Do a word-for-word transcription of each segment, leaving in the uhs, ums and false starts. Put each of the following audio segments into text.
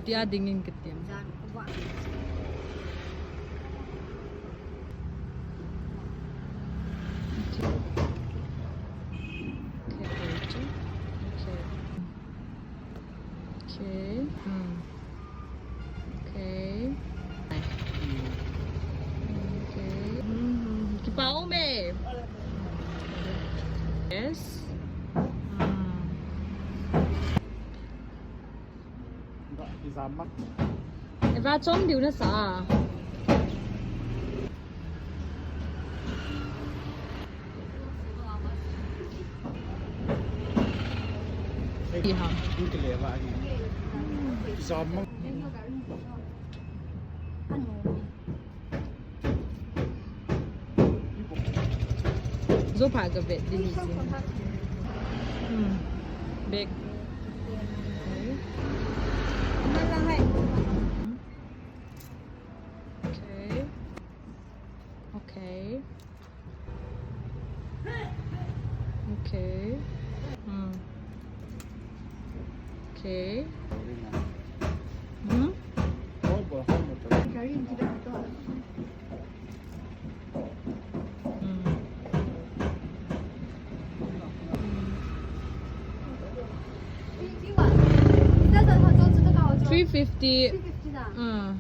Tia dingin kitim. Okay. Okay. Hmm. Okay. Okay. Hmm. Kipa um e. Yes. Hmm. Eva chom diu nasa. Iha. Zo pha ka vet di ni si. Hmm. Bek. Okay. Okay. Okay. Hmm. Okay. Hmm? Hmm. Three fifty. Hmm.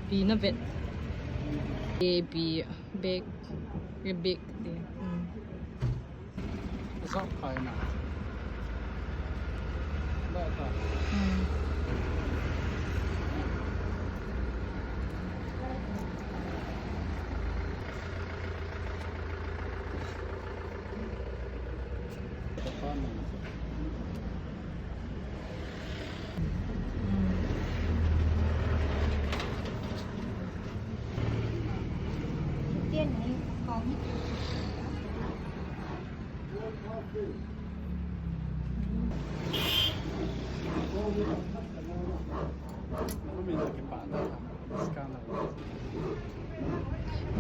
Pi na vet. A, B, big, a big, yeah. Mm.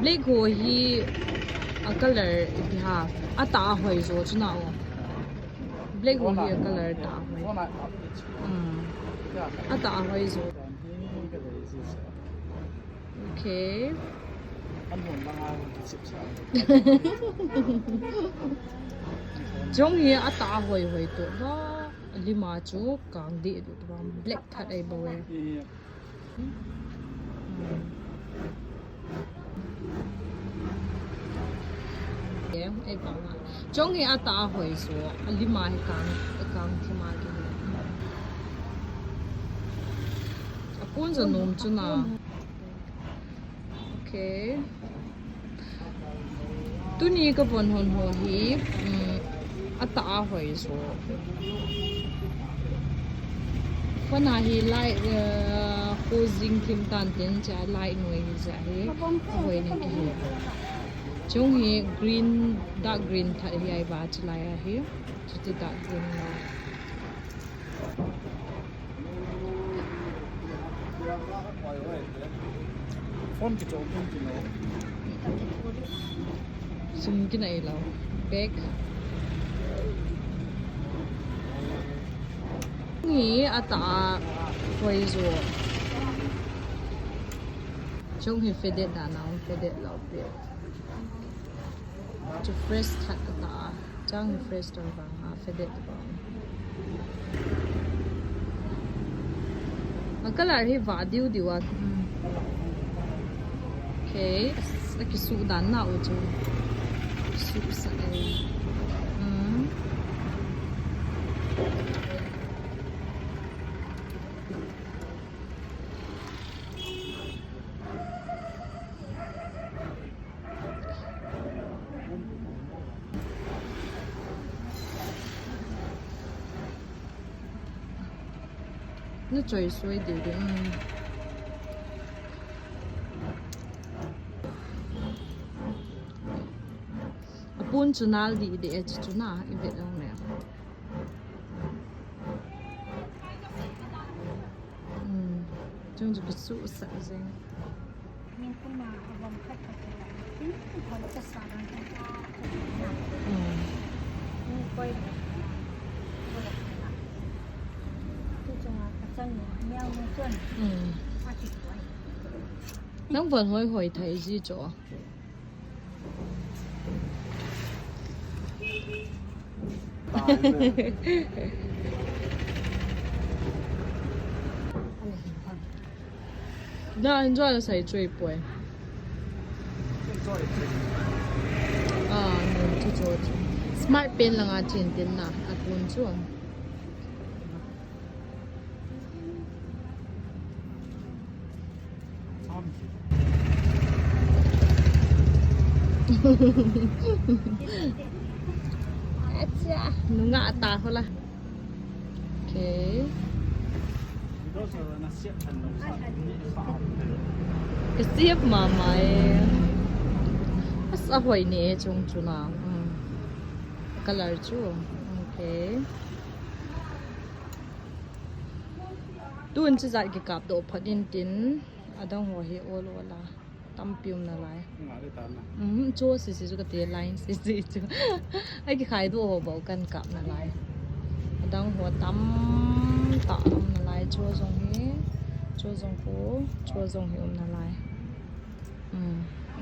Black ho hi a color ipi ham, atah a hoi jo chu na o. Black ho hi a color tah a hoi. Hmm. Atah a hoi jo. Okay. Jong hi atah a hoi hoi to ba, lima chu kang di to ba, black that ai ba we. Em, ei pa ma. Jong hi atah a hoi jo, alima hi kang, kang thim a ki. Apun jo nom chu na. Okay. Tuni ka von hon ho hi, um, atah a hoi jo. Kona hi light, uh, ho jing thim tan tin cha light noi hi ja hi. Hoi ni ki hi. Chung hi green, dark green that hi ai ba chi lai a hi. Chuti dark green lai. Phone kichom phone kino. Sum kinai lo. Bag. Ni atah a hoi jo. Chung hi faded dan a, faded lo pe. Chu fresh that atah a. Chang fresh tang bang ha, faded bang. A color hi va diu diu a. Hmm. Okay, a kisu dan na u chu. Su sa e. Hmm. Na choi suai deu deu. Hmm. Apun chu nal di de chu chu na i vet ang le. Hmm. Chung chu kisu sa jeng. Min kuma a vom khat khat la. Tin, vom ka sa dan ka. Hmm. Ni koi. Tu chunga ka chan ni, miau ni chun. Hmm. A ki koi. Nang von hoi hoi thei ji chu. Na enjoy la sai chui poi. Ah, no, chu chu chu. Smart pen langa chen tin na, a kun chu. Acha, nunga ta hola. Okay. Ka siap mama e. As a hoi ni e chung chu na. Hmm. Color chu. Okay. Tun chu jat kikap doh phat in tin, adang ho hi ol ol a tampi um nalai. Nga le tan na. Um, chu sisi chu kati line sisi chu. Ai kikhai doh ho bou kan kap nalai. Adang ho tamtah um nalai, chu jong hi, chu jong khu, chu jong hi um nalai. Um,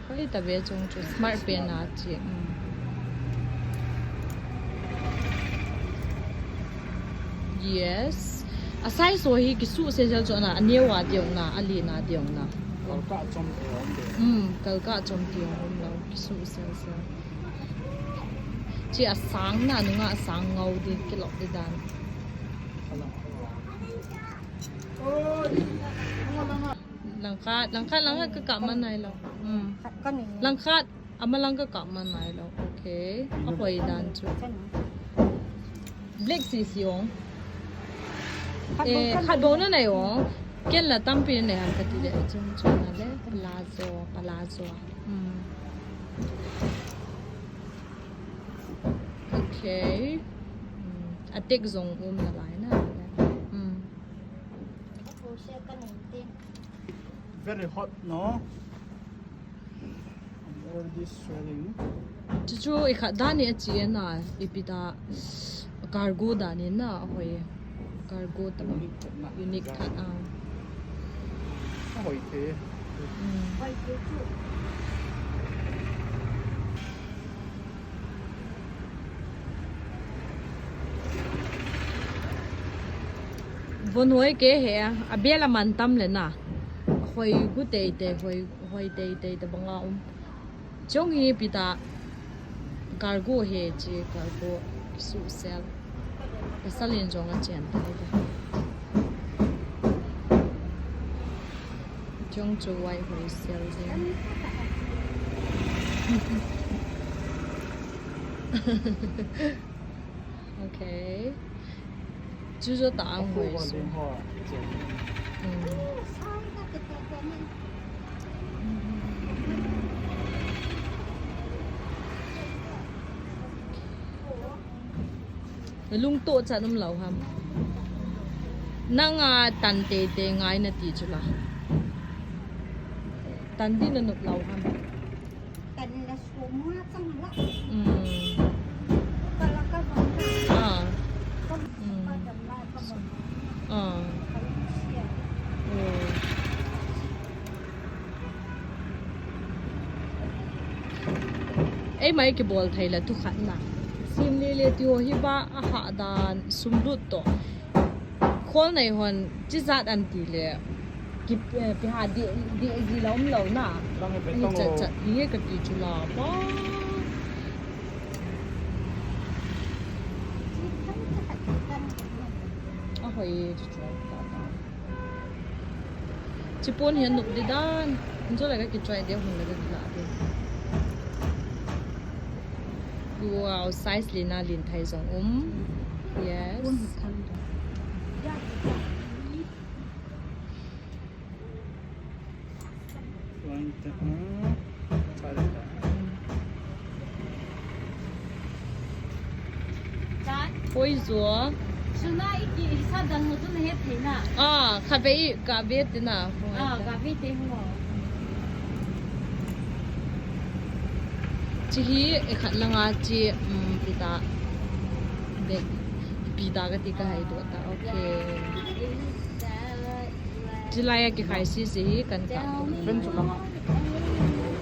hoi ta ve chung chu smart pen a chi. Um. Yes. A size ho hi kisu sel sel chu na, a neo a diu na, a lin a diu na. Kalka chom ti um de. Um, kalka chom ti um lo, kisu sel sel. Chi a sang na, nunga a sang ngau di, kilok di dan. Langkhat, langkhat, langkhat ka kap man nai lo. Hmm. Langkhat, ama lang ka kap man nai lo. Okay. A hoi dan chu. Black sisi ong. Eh, khat bou na nai ong. Ken la tampi na nai ham kati le. Chung chung na le. Palazzo, palazzo. Hmm. Okay. Hmm. A tek jong um nalai na. Hmm. Very hot, no? I'm already sweating. Chuchu i khat dan ni a chi na, ipi ta cargo dan ni na, a hoi. Cargo ta. Unique khat na. Unique khat, ah. A hoi te. Mm. Von hoi ke he, a bel a man tam le na. Hoi gu tei tei, hoi, hoi tei tei ta banga um. Chung hi ipi ta cargo he chi, cargo su sel. Pasal in jong a chen ta de. Chung chu vai hoi sel jing. Okay. Chu chu ta ang hoi su. Hmm. Lungto chan um lo ham. Nang a tan tei tei ngai na ti chu la. Tan di na nop lo ham. Tan la sum ma chang la. Hmm. Ka la ka ba. Ah. Ka ba. Hmm. Ka dam la ka ba. Ah. Ka la sia. Oh. Eima i kibol thei le thu khat na. Sim le le ti ho hi ba a ha dan sum lut to. Khol nei hon chi jat an ti le. Ki, eh, pi ha di, di ji la um lo na. Lang he pe. Ani tong chat o. Chat hi ka ti chu la ba. A hoi chu chu ta ta. Chipon hi anop di dan. Injo la ka ki try de hun la ka la de. Wow, size lina lin thai jong um. Yes. Twenty, hmm. Hoi jo. Suna iki isa dan mo tu na het thei na. Ah, khatvei ka ve te na. Ah, ka ve te ho. Chi hi, e khat langa chi, um, pita. De, pita kati ka hai do ta. Okay. Chi laiya kikhai sese hi kan ka. Ven chu ka.